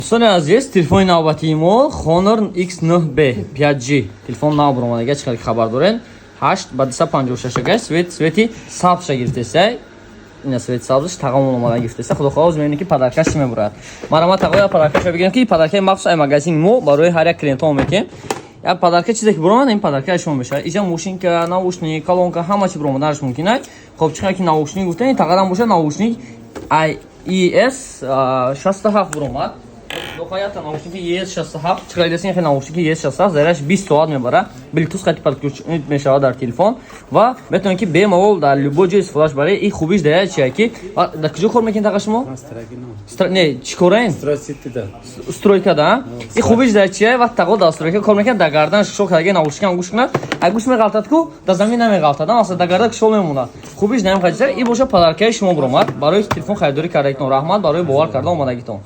Дӯстони азиз, телефони навбатии мо Honor X9b 5G, телефон нав баромадага, чӣ хеле хабар дорен. 8 ба 256 ага, цвет, цвети сабзша гирифтеса. Ина цвети сабзш тағомон омада гирифтеса. Худо хоҳад, мебинем, ки подаркаш чӣ мебурад. Марама, тағоя, подаркаша бигирем, ки подаркаи махсус ай магазини мо барои ҳар як клиентҳо мекунем. Як подарка, чизе ки буромад, ин подарка шумо мешавад. Иҷа мошинка, наушник, колонка, ҳама чи буромаданаш мумкин ай. Хоб, чӣ ки наушник гуфтем, ин тағарам бошад, наушник ай ES 67 буромад. Дохаята наушники ES 67, чӣ қадар хел наушники ES 67, заряш 20 соат мебара, Bluetooth қати подключить мешавад дар телефон ва метавонед, ки бемалол дар любой ҷой истифодаш баред. И хубиш дар чия, ки дар куҷо кор мекунед, тақа, шумо? Не, чӣ кораен? Стройка да. И хубиш дар чия, вақт тағо дар стройка кор мекунад, дар гардан шо кардаги наушникам гӯш кунад, ай гӯш меғалтад ку, дар замин намеғалтад, масалан, дар гардан кушол мемонад. Хубиш наем хадиса. И боша подаркаи шумо буромад барои телефон харидорӣ кардагитон. Раҳмат барои бовар карда омадагитон.